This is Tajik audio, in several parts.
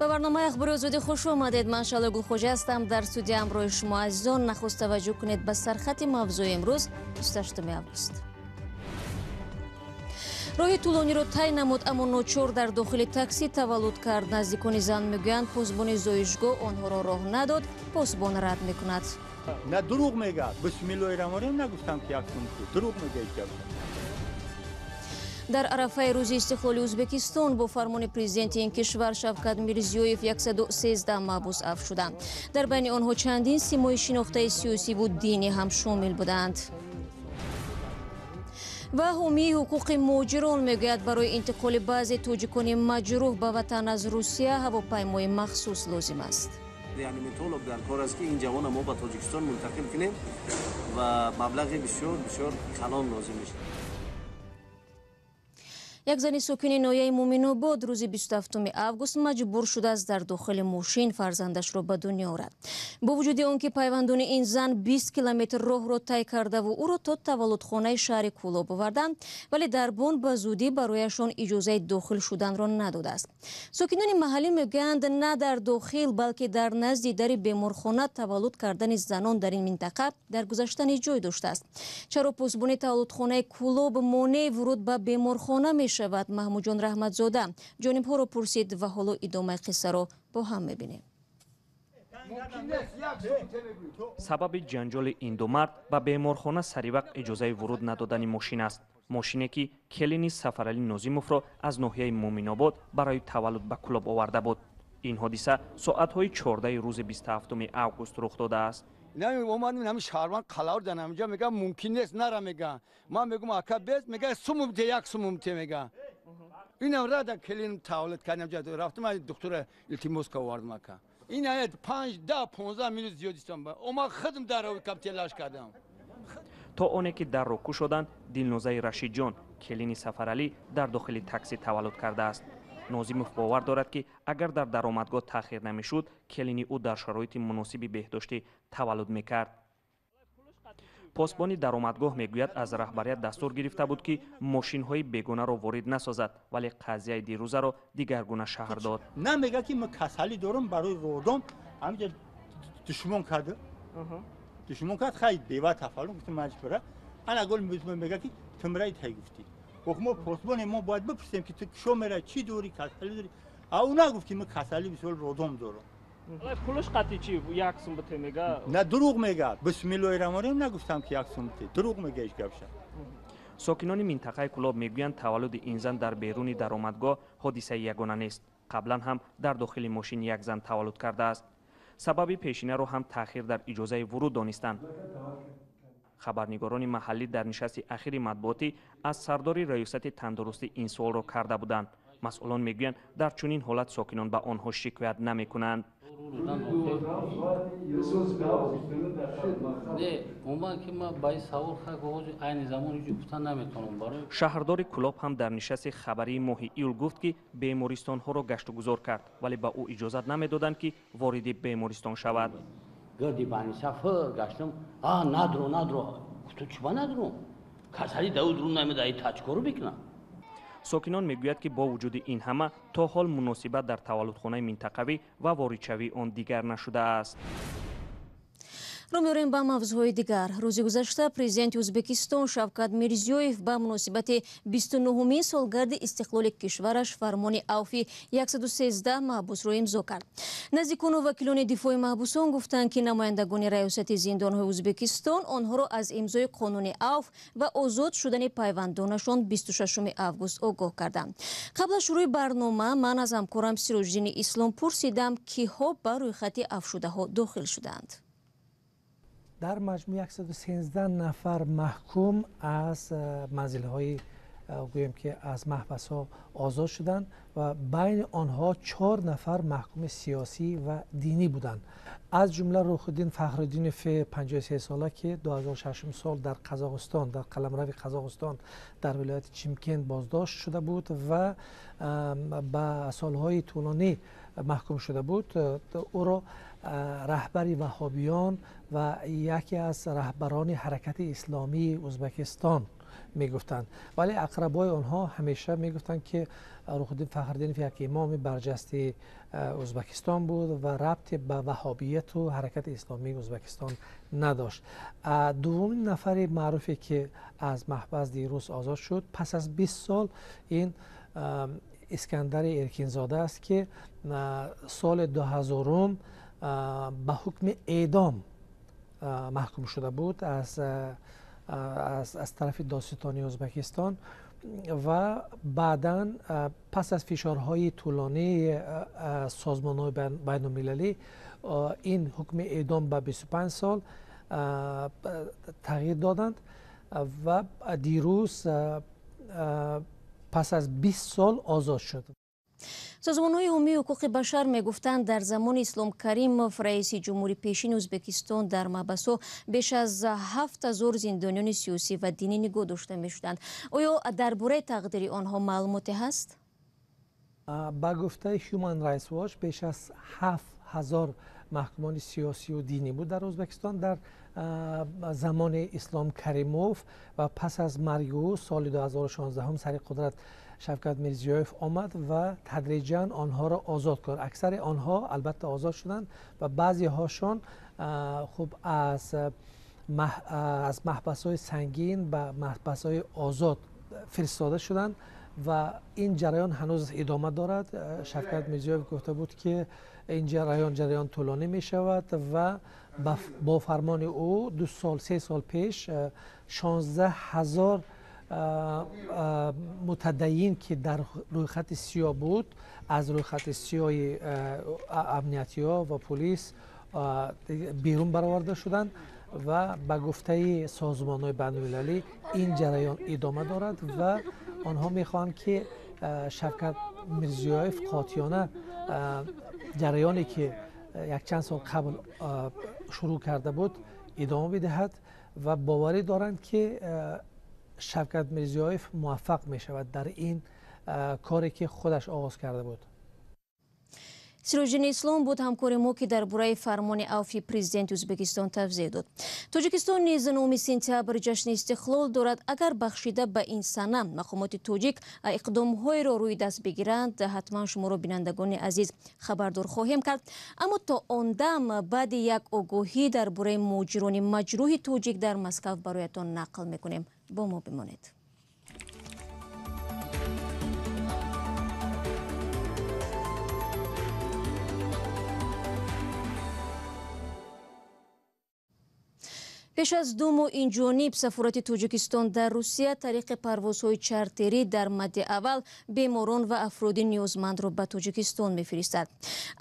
Ба барномаи Ахбори Озодӣ хуш омадед. Ман Шаҳло Гулхоҷа ҳастам. Дар студия ҳамроҳи шумо азизон. Нахуст таваҷҷӯҳ кунед ба сархати мавзӯи имрӯз, 28 август. Роҳи тӯлониро тай намуд, аммо ночор дар дохили таксӣ таваллуд кард. Наздикони зан мегӯянд, посбони зоишгоҳ онҳоро роҳ надод. Посбон рад мекунад. На, дурӯғ мегӯяд. Бисмиллоҳи раҳмони раҳим, нагуфтам ки як сум, дурӯғ мегӯяд. Дар арафаи рӯзи истиқлоли Ӯзбекистон бо фармони президенти ин кишвар Шавкат Мирзиёев 113 маҳбус афв шуданд. Дар байни онҳо чандин симои шинохтаи сиёсиву динӣ ҳам шомил буданд. Ва ҳомии ҳуқуқи муҳоҷирон мегӯяд, барои интиқоли баъзе тоҷикони маҷрӯҳ ба ватан аз Русия ҳавопаймои махсус лозим аст. Реаниматолог дар кор аст, ки ин ҷавона мо ба Тоҷикистон мунтақил кунем ва маблағи бисёр бисёр калон лозим мешавад. Як зани сокини ноҳияи Муминобод рӯзи 27 август маҷбур шудааст дар дохили мошин фарзандашро ба дунё орад. Бо вуҷуди он ки пайвандони ин зан 20 километр роҳро тай кардаву ӯро то таваллудхонаи шаҳри Кӯлоб оварданд, вале дарбон ба зудӣ барояшон иҷозаи дохил шуданро надодааст. Сокинони маҳаллӣ мегӯянд, на дар дохил, балки дар назди дари беморхона таваллуд кардани занон дар ин минтақа дар гузашта низ ҷой доштааст. Чаро посбони таваллудхонаи Кӯлоб монеи вуруд ба беморхона мешавад? Маҳмудҷон Раҳматзода ҷонибҳоро пурсид ва ҳоло идомаи қиссаро бо ҳам мебинем. Сабаби ҷанҷоли ин ду мард ба беморхона саривақт иҷозаи вуруд надодани мошин аст. Мошине ки келини Сафаралӣ Нозимовро аз ноҳияи Муминобод барои таваллуд ба Кӯлоб оварда буд. Ин ҳодиса соатҳои 14 рӯзи 27 август рух додааст. Омадем, ҳамин шаҳрванд қалавр дан ҳаминҷа мега, мумкин нест, нара мега. Ман мегум, ака, бес, мега, сумум те, як сумум те мега. Инам рада келин таваллуд кардам, рафтам, духтура илтимос овардам, ака. Ин аят 5, 10, 15 минут зиёд истам. Ома худам дарро кам телаш кардам. То оне ки дарро кушоданд, Дилнозаи Рашидҷон, келини Сафаралӣ, дар дохили таксӣ таваллуд кардааст. Нозимов бовар дорад, ки агар дар даромадгоҳ таъхир намешуд, келини ӯ дар шароити муносиби беҳдоштӣ таваллуд мекард. Посбони даромадгоҳ мегӯяд, аз раҳбарият дастур гирифта буд, ки мошинҳои бегонаро ворид насозад, вале қазияи дирӯзаро дигаргуна шаҳр дод. На, мега ки ман касалӣ дорам, барои родом ҳаминҷа душмон кард, душмон кард. Хай, бева тафаллум гуфтам, маҷбура. Ана гол мега ки тумраи тай гуфтӣ. Ох, мо посбоне, мо бояд бипурсем, ки ту кишо мерай, чӣ дорӣ, касалӣ дорӣ. А ӯ нагуфт, ки ман касалӣ бисёр родом дорам. Пулаш қатъи чи як сум бите мега? На, дурӯғ мегӯяд. Бисмиллоҳи раҳмони раҳим, нагуфтам ки як сум бите, дурӯғ мега ҳеҷ гапша. Сокинони минтақаи Кӯлоб мегӯянд, таваллуди ин зан дар беруни даромадгоҳ ҳодисаи ягона нест. Қаблан ҳам дар дохили мошин як зан таваллуд кардааст. Сабаби пешинаро ҳам таъхир дар иҷозаи вуруд донистанд. Хабарнигорони маҳаллӣ дар нишасти ахири матбуотӣ аз сардори раёсати тандурустӣ ин суолро карда буданд. Масъулон мегӯянд, дар чунин ҳолат сокинон ба онҳо шикоят намекунанд. Шаҳрдори Кӯлоб ҳам дар нишасти хабарии моҳи июл гуфт, ки бемористонҳоро гаштугузор кард, вале ба ӯ иҷозат намедоданд, ки вориди бемористон шавад. Гирди банисафр гаштам, а надро, надро. Гуфту, чиба надром? Касали дау друм намеда, ай тачкору бикунам. Сокинон мегӯяд, ки бо вуҷуди ин ҳама то ҳол муносибат дар таваллудхонаи минтақавӣ ва воридшавии он дигар нашудааст. Рӯ меорем ба мавзӯъҳои дигар. Рӯзи гузашта президенти Ӯзбекистон Шавкат Мирзиёев ба муносибати 29-умин солгарди истиқлоли кишвараш фармони авфи 113 маҳбусро имзо кард. Наздикону вакилони дифои маҳбусон гуфтанд, ки намояндагони раёсати зиндонҳои Ӯзбекистон онҳоро аз имзои қонуни авф ва озод шудани пайвандонашон 26 август огоҳ карданд. Қабл аз шурӯи барнома ман аз ҳамкорам Сироҷиддини Ислом пурсидам, киҳо ба рӯйхати афвшудаҳо дохил шуданд. Дар маҷмӯъ 113 нафар маҳкум аз манзилҳои, гӯем ки аз маҳбасҳо озод шуданд ва байни онҳо 4 нафар маҳкуми сиёсӣ ва динӣ буданд. Аз ҷумла Рӯҳиддин Фахриддинов, 53 сола, ки 2006 сол дар Қазоқистон, дар қаламрави Қазоқистон, дар вилояти Чимкент боздошт шуда буд ва ба солҳои тӯлонӣ маҳкум шуда буд. Ӯро раҳбари ваҳобиён ва яке аз раҳбарони ҳаракати исломии Ӯзбекистон мегуфтанд. Вале ақрабои онҳо ҳамеша мегуфтанд, ки Рухиддин Фахриддинов як имоми барҷастаи Ӯзбекистон буд ва рабте ба ваҳобияту ҳаракати исломии Ӯзбекистон надошт. Дуввумин нафари маъруфе, ки аз маҳбас дирӯз озод шуд пас аз 20 сол, ин Искандари Эркинзода аст, ки соли 2000 ба ҳукми эъдом маҳкум шуда буд аз тарафи додситонии Ӯзбекистон ва баъдан пас аз фишорҳои тӯлонии созмонҳои байналмилалӣ ин ҳукми эъдом ба 25 сол тағйир доданд ва дирӯз пас аз 20 сол озод шуд. Созмонҳои ҳомии ҳуқуқи башар мегуфтанд, дар замони Ислом Каримов, раиси ҷумҳури пешини Ӯзбекистон, дар маҳбасҳо беш аз 7000 зиндониёни сиёсӣ ва динӣ нигоҳ дошта мешуданд. Оё дар бораи тақдири онҳо маълумоте ҳаст? Ба гуфтаи Human Rights Watch, беш аз 7000 маҳкумони сиёсию динӣ буд дар Ӯзбекистон дар замони Ислом Каримов ва пас аз марги ӯ соли 2016 сари қудрат Шавкат Мирзиёев омад ва тадриҷан онҳоро озод кард. Аксари онҳо албатта озод шуданд ва баъзеҳошон хуб аз маҳбасҳои сангин ба маҳбасҳои озод фиристода шуданд ва ин ҷараён ҳанӯз идома дорад. Шавкат Мирзиёев гуфта буд, ки ин ҷараён тӯлонӣ мешавад ва бо фармони ӯ 2 сол, 3 сол пеш 16 000 мутадайин, ки дар рӯйхати сиёҳ буд, аз рӯйхати сиёҳи амниятиҳо ва полис берун бароварда шуданд ва ба гуфтаи созмонҳои байналмилалӣ ин ҷараён идома дорад ва онҳо мехоҳанд, ки Шавкат Мирзиёев қотиёна ҷараёне, ки якчанд сол қабл шурӯъ карда буд, идома бидиҳад ва боварӣ доранд, ки Шавкат Мирзиёев муваффақ мешавад дар ин коре, ки худаш оғоз карда буд. Сироҷиддин Ислом буд ҳамкори мо, ки дар бораи фармони авфи президенти Ӯзбекистон тавзеҳ дод. Тоҷикистон низ 9 сентябр ҷашни истиқлол дорад. Агар бахшида ба ин сана мақомоти тоҷик иқдомҳоеро рӯи даст бигиранд, ҳатман шуморо, бинандагони азиз, хабардор хоҳем кард. Аммо то он дам баъди як огоҳӣ дар бораи муҳоҷирони маҷрӯҳи тоҷик дар Москав бароятон нақл мекунем. Бо мо бимонед. Пеш аз 2 моҳ инҷониб сафорати Тоҷикистон дар Русия тариқи парвозҳои чартерӣ дар мадди аввал беморон ва афроди ниёзмандро ба Тоҷикистон мефиристад.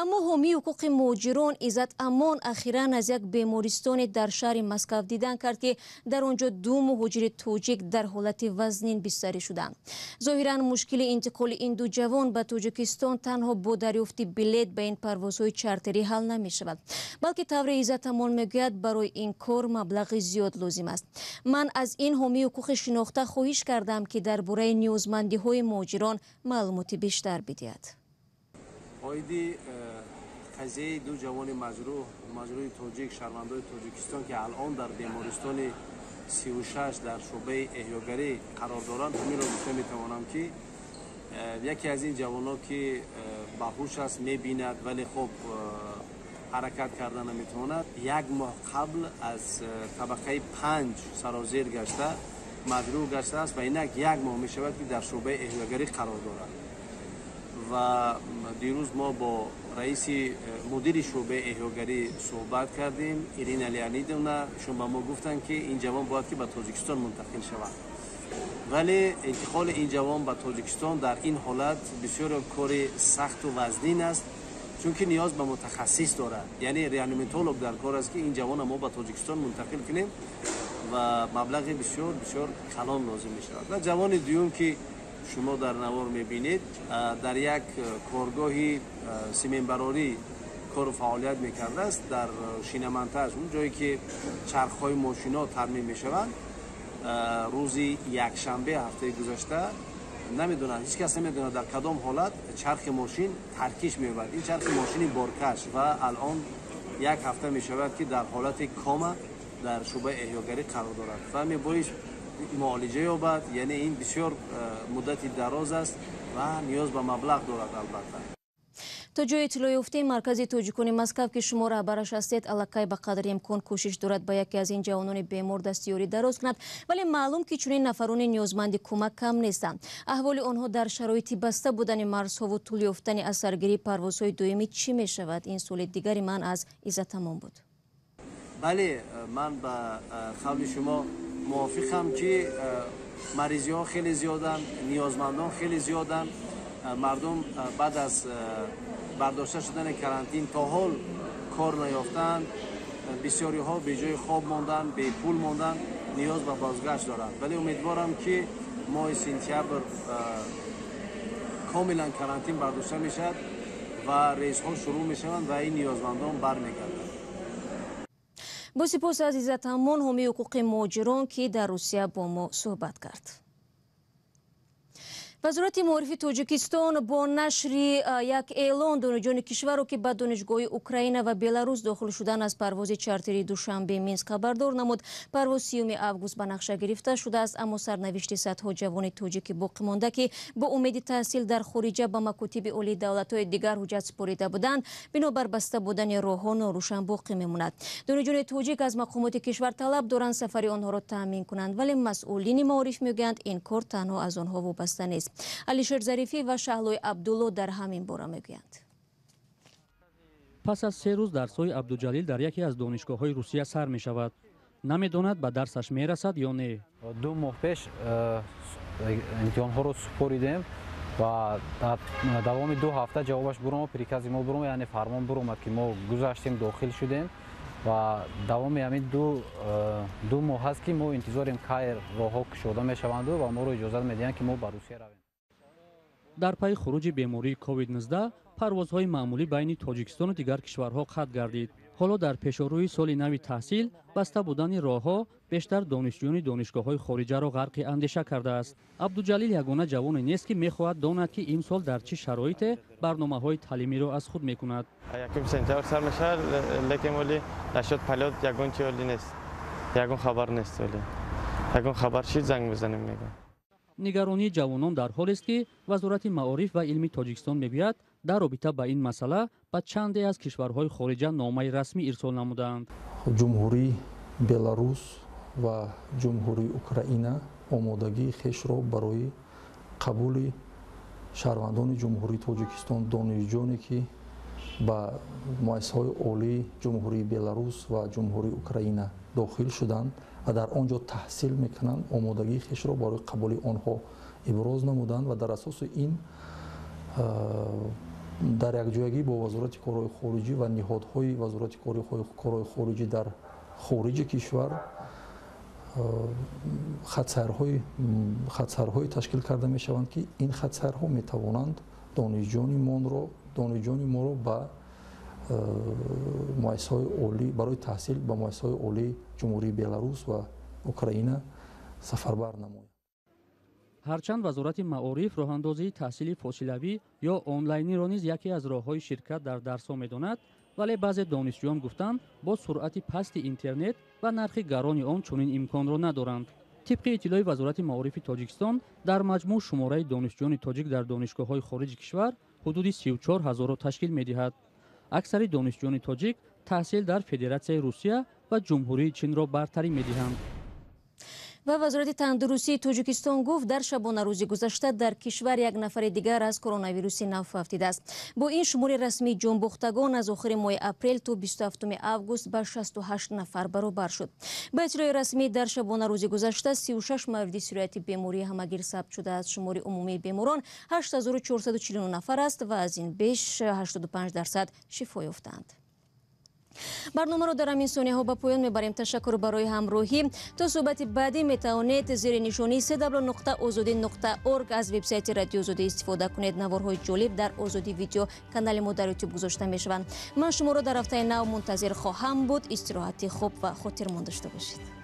Аммо ҳомии ҳуқуқи муҳоҷирон Иззат Амон ахиран аз як бемористоне дар шаҳри Москав дидан кард, ки дар он ҷо 2 муҳоҷири тоҷик дар ҳолати вазнин бистарӣ шуданд. Зоҳиран мушкили интиқоли ин ду ҷавон ба Тоҷикистон танҳо бо дарёфти билет ба ин парвозҳои чартерӣ ҳал намешавад, балки тавре Иззат Амон мегӯяд, барои ин кор маблағи зиёд лозим аст. Ман аз ин ҳомии ҳуқуқи шинохта хоҳиш кардам, ки дар бораи ниёзмандиҳои муҳоҷирон маълумоти бештар бидиҳад. Оиди қазияи ду ҷавони маҷрӯҳи тоҷик, шаҳрвандои Тоҷикистон, ки алон дар бемористони 36 дар шӯъбаи эҳёгарӣ қарор доранд, ҳаминро гуфта метавонам, ки яке аз ин ҷавонҳо, ки баҳуш аст, мебинад, вале хуб ҳаракат карда наметавонад, як моҳ қабл аз табақаи 5 сарозер гашта маҷрӯҳ гаштааст ва инак як моҳ мешавад, ки дар шӯъбаи эҳёгарӣ қарор дорад. Ва дирӯз мо бо раиси мудири шӯъбаи эҳёгарӣ суҳбат кардем, Ирина Леонидовна. Ишон ба мо гуфтанд, ки ин ҷавон бояд ки ба Тоҷикистон мунтақил шавад, вале интиқоли ин ҷавон ба Тоҷикистон дар ин ҳолат бисёр кори сахту вазнин аст, чунки ниёз ба мутахассис дорад, яъне реаниматолог дар кор аст, ки ин ҷавонро мо ба Тоҷикистон мунтақил кунем ва маблағи бисёр бисёр калон лозим мешавад. Ва ҷавони дуюм, ки шумо дар навор мебинед, дар як коргоҳи симентбарорӣ кору фаъолият мекардааст дар шиномонтаж, он ҷое ки чархҳои мошинҳо тармим мешаванд. Рӯзи якшанбе ҳафтаи гузашта намедонад, ҳеҷ кас намедонад дар кадом ҳолат чархи мошин таркиш меёбад. Ин чархи мошини боркаш ва алон як ҳафта мешавад, ки дар ҳолати кома дар шӯъбаи эҳёгарӣ қарор дорад ва мебоист муолиҷа ёбад. Яъне ин бисёр муддати дароз аст ва ниёз ба маблағ дорад албатта. То ҷои иттилоъ ёфтаи маркази тоҷикони Москав, ки шумо раҳбараш ҳастед, аллакай ба қадри имкон кӯшиш дорад ба яке аз ин ҷавонони бемор дастёрӣ дароз кунад, вале маълум ки чунин нафарони ниёзманди кӯмак кам нестанд. Аҳволи онҳо дар шароити баста будани марзҳову тӯл ёфтани асаргирии парвозҳои доимӣ чӣ мешавад? Ин суоли дигари ман аз Иззатамон буд. Бале, ман ба қавли шумо мувофиқам, ки маризиҳо хеле зиёданд, ниёзмандон хеле зиёданд. Мардум баъд аз бардошта шудани карантин то ҳол кор наёфтаанд, бисёриҳо беҷои хоб монданд, бепул монданд, ниёз ба бозгашт доранд. Вале умедворам, ки моҳи сентябр комилан карантин бардошта мешавад ва рейсҳо шурӯъ мешаванд ва ин ниёзмандон бармегарданд. Бо сипос аз Иззатамон, ҳомии ҳуқуқи муҳоҷирон, ки дар Русия бо мо суҳбат кард. Вазорати маорифи Тоҷикистон бо нашри як эълон донишҷӯёни кишварро, ки ба донишгоҳи Украина ва Беларус дохил шудан, аз парвози чартери Душанбе Минск хабардор намуд. Парвоз 30 август ба нақша гирифта шудааст, аммо сарнавишти садҳо ҷавони тоҷики боқӣ монда, ки бо умеди таҳсил дар хориҷа ба макотиби олии давлатҳои дигар ҳуҷҷат супорида буданд, бинобар баста будани роҳҳо норӯшан боқӣ мемонад. Донишҷӯёни тоҷик аз мақомоти кишвар талаб доранд сафари онҳоро таъмин кунанд, вале масъулини маориф мегӯянд, ин кор танҳо аз онҳо вобаста нест. Алишер Зарифӣ ва Шаҳлои Абдулло дар ҳамин бора мегӯянд. Пас аз 3 рӯз дарсҳои Абдуҷалил дар яке аз донишгоҳҳои Русия сар мешавад. Намедонад, ба дарсаш мерасад ё не. 2 моҳ пеш имтиҳонҳоро супоридем ва дар давоми 2 ҳафта ҷавобаш буромад, прикази мо буромад, яъне фармон буромад, ки мо гузаштем, дохил шудем ва давоми ҳамин 2 моҳ аст, ки мо интизорем, кай роҳҳо кушода мешаванду ва моро иҷозат медиҳанд, ки мо ба Русия равем. Дар пайи хуруҷи бемории COVID-19 парвозҳои маъмулӣ байни Тоҷикистону дигар кишварҳо қатъ гардид. Ҳоло дар пешорӯи соли нави таҳсил баста будани роҳҳо бештар донишҷӯёни донишгоҳҳои хориҷаро ғарқи андеша кардааст. Абдуҷалил ягона ҷавоне нест, ки мехоҳад донад, ки имсол дар чӣ шароите барномаҳои таълимиро аз худ мекунад. 1 сентябр сар мешавад, лекин оли насчёт полёт ягон чи оли нест, ягон хабар нест. Оли ягон хабар шид, занг мезанем, мегӯям. Нигаронии ҷавонон дар ҳолест, ки Вазорати маориф ва илми Тоҷикистон мегӯяд, дар робита ба ин масъала ба чанде аз кишварҳои хориҷа номаи расмӣ ирсол намудаанд. Ҷумҳурии Беларус ва Ҷумҳурии Украина омодагии хешро барои қабули шаҳрвандони Ҷумҳурии Тоҷикистон, донишҷӯёне, ки ба муассисаҳои олии Ҷумҳурии Беларус ва Ҷумҳурии Украина дохил шуданд ва дар он ҷо таҳсил мекунанд, омодагии хешро барои қабули онҳо иброз намуданд ва дар асоси ин дар якҷоягӣ бо Вазорати корҳои хориҷӣ ва ниҳодҳои Вазорати корҳои хориҷӣ дар хориҷи кишвар хатсайрҳое ташкил карда мешаванд, ки ин хатсайрҳо метавонанд донишҷӯёни моро ба муассисаҳои олӣ барои таҳсил ба муассисаҳои олии Ҷумҳурии Беларус ва Украина сафарбар намоянд. Ҳарчанд Вазорати маориф роҳандозии таҳсили фосилавӣ ё онлайниро низ яке аз роҳҳои ширкат дар дарсҳо медонад, вале баъзе донишҷӯён гуфтанд, бо суръати пасти интернет ва нархи гарони он чунин имконро надоранд. Тибқи иттилои Вазорати маорифи Тоҷикистон, дар маҷмӯъ шумораи донишҷӯёни тоҷик дар донишгоҳҳои хориҷи кишвар ҳудуди 34 ҳазорро ташкил медиҳад. Аксари донишҷӯёни тоҷик таҳсил дар Федератсияи Русия ва Ҷумҳурии Чинро бартарӣ медиҳанд. Ва Вазорати тандурустии Тоҷикистон гуфт, дар шабонарӯзи гузашта дар кишвар як нафари дигар аз коронавируси нав фавтидааст. Бо ин шумори расмии ҷонбохтагон аз охири моҳи апрел то 27 август ба 68 нафар баробар шуд. Ба иттилои расмӣ, дар шабонарӯзи гузашта 36 мавриди сирояти бемории ҳамагир сабт шудааст. Шумори умумии беморон 8449 нафар аст ва аз ин беш 85% шифо ёфтаанд. Барномаро дар ҳамин сонияҳо ба поён мебарем. Ташаккур барои ҳамроҳӣ. То суҳбати баъдӣ метавонед зери нишонии cw.ozodi.org аз вебсайти Радио Озодӣ истифода кунед. Наворҳои ҷолиб дар Озодӣ видео канали мо дар Ютуб гузошта мешаванд. Ман шуморо дар ҳафтаи нав мунтазир хоҳам буд. Истироҳати хуб ва хотирмон дошта бошед.